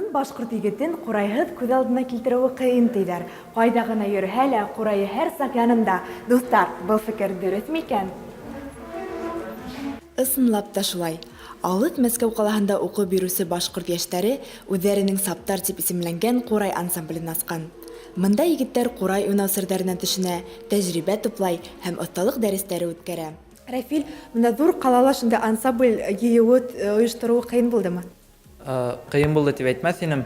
Ысын башҡорт егетен ҡурайһыҙ күҙ алдына килтереүе ҡыйын тиҙәр. Ҡайҙа ғына йөрөһә лә, ҡурайы һәр саҡ янында. Дуҫтар, был фекер дөрөҫ микән? Ысынлап та шулай. Алыҫ Мәскәү ҡалаһында уҡып йөрөүсе башҡорт йәштәре үҙҙәренең Саптар тип исемләнгән ҡурай ансамблен асҡан. Бында егеттәр ҡурай уйнау серҙәренә төшөнә, тәжрибә туплай һәм оҫталыҡ дәрестәре үткәрә. Рәфил, бында ҙур ҡалала шундай ансамбль йыйыуы, ойоштороуы ҡыйын булдымы? Ҡыйын булды тип әйтмәҫ инем.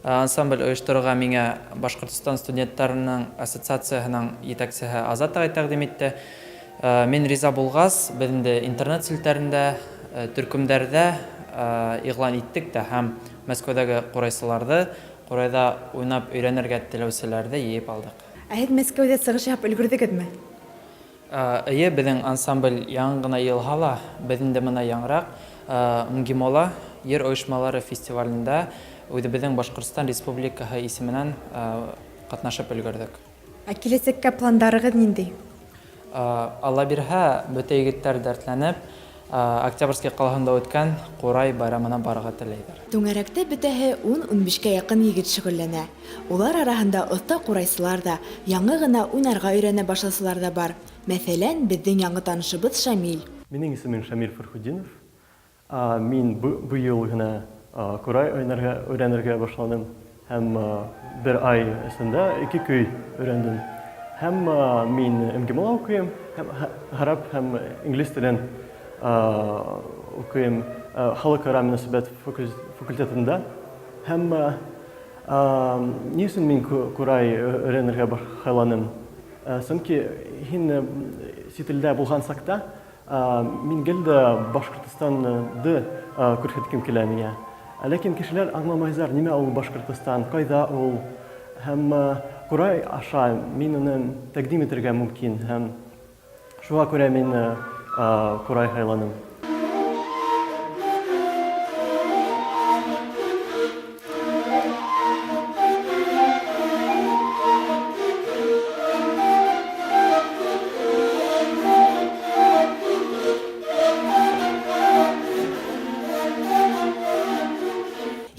Ансамбль ойошторорға миңә Башҡортостан студенттарының ассоциацияһының етәксеһе Азат ағай тәҡдим итте. Мин риза булғас, беҙ инде интернет селтәрендә, төркөмдәрҙә иғлан иттек тә һәм Мәскәүҙәге ҡурайсыларҙы, ҡурайҙа уйнап өйрәнергә теләүселәрҙе йыйып алдыҡ. Ә һеҙ Мәскәүҙә сығыш яһап өлгөрҙөгөҙмө? Эйе, беҙҙең ансамбль яңы ғына йыйылһа ла, беҙ инде бына яңыраҡ МГИМОла ер ойошмалары фестивалендә үҙебеҙҙең Башҡортостан Республикаһы исеменән ҡатнашып өлгөрҙөк. Ә киләсәккә пландарығыҙ ниндәй? Алла бирһә, бөтә егеттәр дәртләнеп, Октябрьский ҡалаһында үткән Ҡурай байрамына барырға теләйҙәр. Түңәрәктә бөтәһе ун-унбишкә яҡын егет шөгыльләнә. Улар араһында оҫта ҡурайсылар ҙа, яңы ғына уйнарға өйрәнә башлаусылар ҙа бар. Мәҫәлән, беҙҙең яңы танышыбыҙ Шамил. Минең исемем Шамил Фәрхутдинов. Мин быел гына курай уйнарга өйрәнергә башланым һәм бер ай эчендә ике көй өйрәндем. Һәм мин МГИМОла укыйм, һәм гарәп һәм инглиз телен укыйм халыкара мөнәсәбәт факультетында. Һәм ни өчен мин курай өйрәнергә хыялланым? Чөнки һин чит илдә булган чакта Мин гел дә Башкортостанды күрһәткем килә миңа. Ләкин кешеләр аңламайзар, нимә ул Башкортостан, кайда ул. Һәм Курай аша мин уны тәкъдим итергә мөмкин һәм шуңа күрә мин Курай һайланым.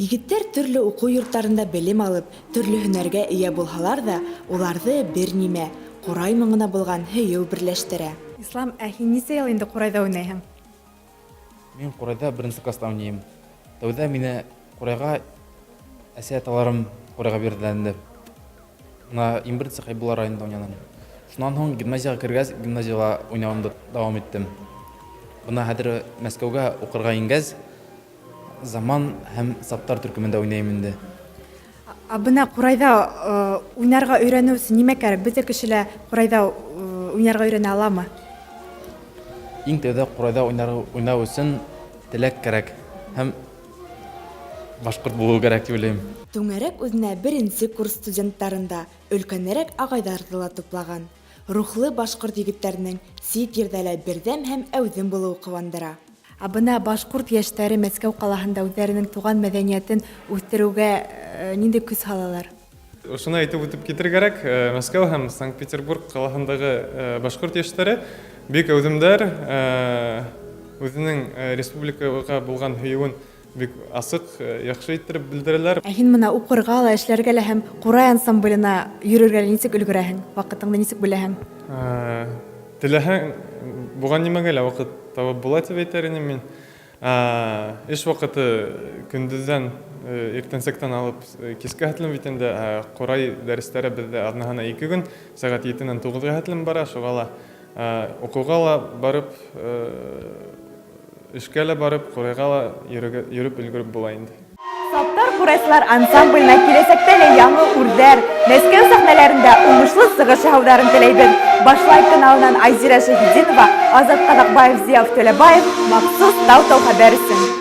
Егеттәр төрлө уҡыу йорттарында белем алып, төрлө һөнәргә эйә булһалар ҙа, уларҙы бер нимә, ҡурай моңона булған һөйөү берләштерә. Ислам, ә һин нисә йыл инде ҡурайҙа уйнайһың? Мин ҡурайҙа беренсе класста уйнайым. Тәүҙә мине ҡурайға әсәй-аталарым ҡурайға бирҙеләр инде. Мына иң беренсе Хәйбулла районында уйнаным. Шуннан һуң гимназиягә кергәс, гимназияла уйнауымды дәвам иттем. Бына хәҙер Мәскәүгә уҡырға ингәс, Заман һәм Саптар төркемендә уйнайым инде. Ә бына ҡурайҙа уйнарға өйрәнеү өсөн нимә кәрәк? Бөтә кеше лә ҡурайҙа уйнарға өйрәнә аламы? Иң тәүҙә ҡурайҙа уйнау өсөн теләк кәрәк һәм башҡорт булыу кәрәк дип уйлайым. Түңәрәк үҙенә беренсе курс студенттарын да, өлкәнерәк ағайҙарҙы ла туплаган. Рухлы башҡорт егеттәренең сит ерҙә лә берҙәм һәм әүҙем булыуы ҡыуандыра. Ә бына башҡорт йәштәре Мәскәү ҡалаһында үҙҙәренең туған мәҙәниәтен үҫтереүгә ниндәй көс һалалар? Шуны әйтеп үтеп китергә кәрәк, Мәскәү һәм Санкт-Петербург ҡалаһындағы башҡорт йәштәре бик әүҙемдәр, үзенең республикага булған һөйөүен бик асыҡ, яҡшы иттереп белдерәләр. Ә һин мына уҡырға ла, эшләргә лә һәм Ҡурай ансамбленә йөрөргә лә нисек өлгөрәһең? Ваҡытыңды нисек бүләһең? Теләһәң, булған нимәгә лә ваҡыт табып була дип әйтер инем мин. Эш ваҡыты көндөҙҙән иртәнсәктән алып кискә хәтлем бит инде. Ә Ҡурай дәрестәре беҙҙә аҙнаһына ике көн, сәғәт етенән туғыҙға хәтлем бара. Шуға ла Уҡыуға ла барып, эшкә лә барып, ҡурайға ла йөрөп өлгөрөп була инде. Саптар ҡурайсылар ансамбленә киләсәктә лә яңы үрҙәр, Мәскәү сәхнәләрендә уңышлы сығыш яһауҙарын теләйбеҙ. Башлайк каналынан Айзирә Шәһетдинова, Азат Ҡаҙаҡбаев, Зияф Төләбаев, махсус Тау-Тау хәбәр өсөн.